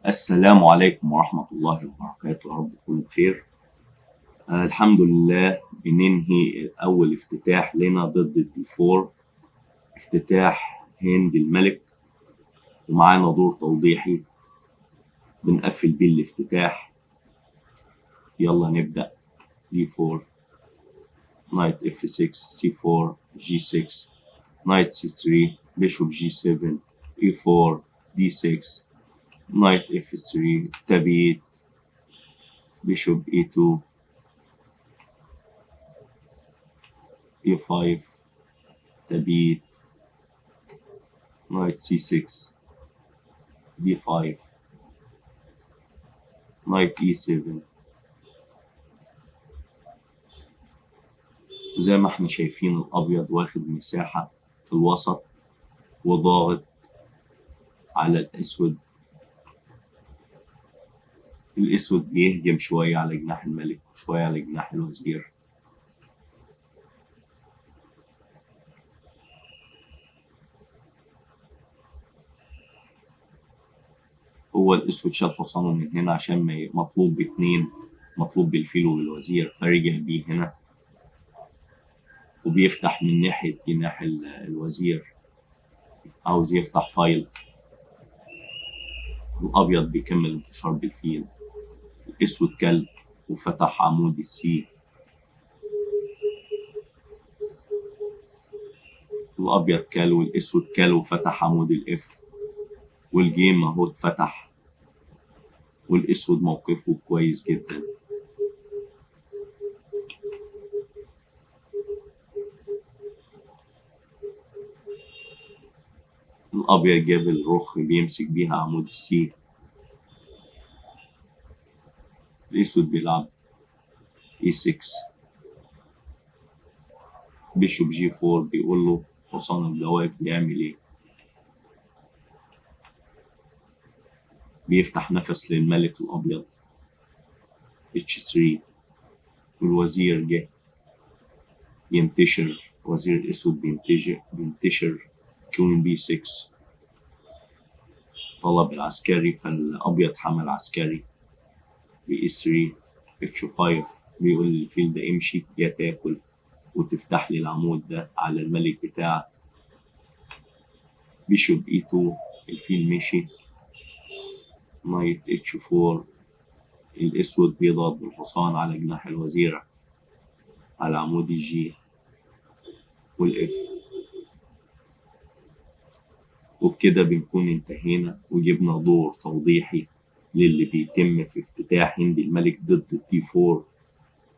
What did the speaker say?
السلام عليكم ورحمة الله وبركاته، يا رب تكونوا بخير. الحمد لله بننهي أول افتتاح لنا ضد ال D 4، افتتاح هند الملك، ومعانا دور توضيحي بنقفل بيه الافتتاح. يلا نبدأ. D 4، knight F 6، C 4، G 6، knight C 3، bishop G 7، E 4، D 6، knight F 3، تبيت، bishop E 2، E 5، تبيت، knight C 6، D 5، knight E 7. وزي ما احنا شايفين الابيض واخد مساحة في الوسط وضاغط على الاسود. الاسود بيهجم شوية على جناح الملك وشوية على جناح الوزير. هو الاسود شال حصانه من هنا عشان ما مطلوب باتنين، مطلوب بالفيل وبالوزير، فرجع بيه هنا وبيفتح من ناحية جناح الوزير، عاوز يفتح file. الأبيض بيكمل انتشار بالفيل. الأسود كل وفتح عمود ال C. الأبيض كل والأسود كل وفتح عمود ال F، وال game أهو اتفتح، والأسود موقفه كويس جدا. الأبيض جاب الرخ بيمسك بيها عمود ال C. الأسود بيلعب E6، bishop G4، بيقول له حصانك ده واقف بيعمل ايه؟ بيفتح نفس للملك الأبيض. H3، والوزير جه ينتشر، وزير الأسود بينتشر. queen B 6، طلب العسكري، فالأبيض حمل عسكري ب E3، H5، بيقول للفيل ده امشي يا تاكل وتفتح لي العمود ده على الملك بتاعك. bishop E 2، الفيل مشي. knight H 4، الاسود بيضغط بالحصان على جناح الوزيرة على عمود ال G وال F. وبكده بنكون انتهينا وجبنا دور توضيحي للي بيتم في افتتاح هند الملك ضد ال D 4.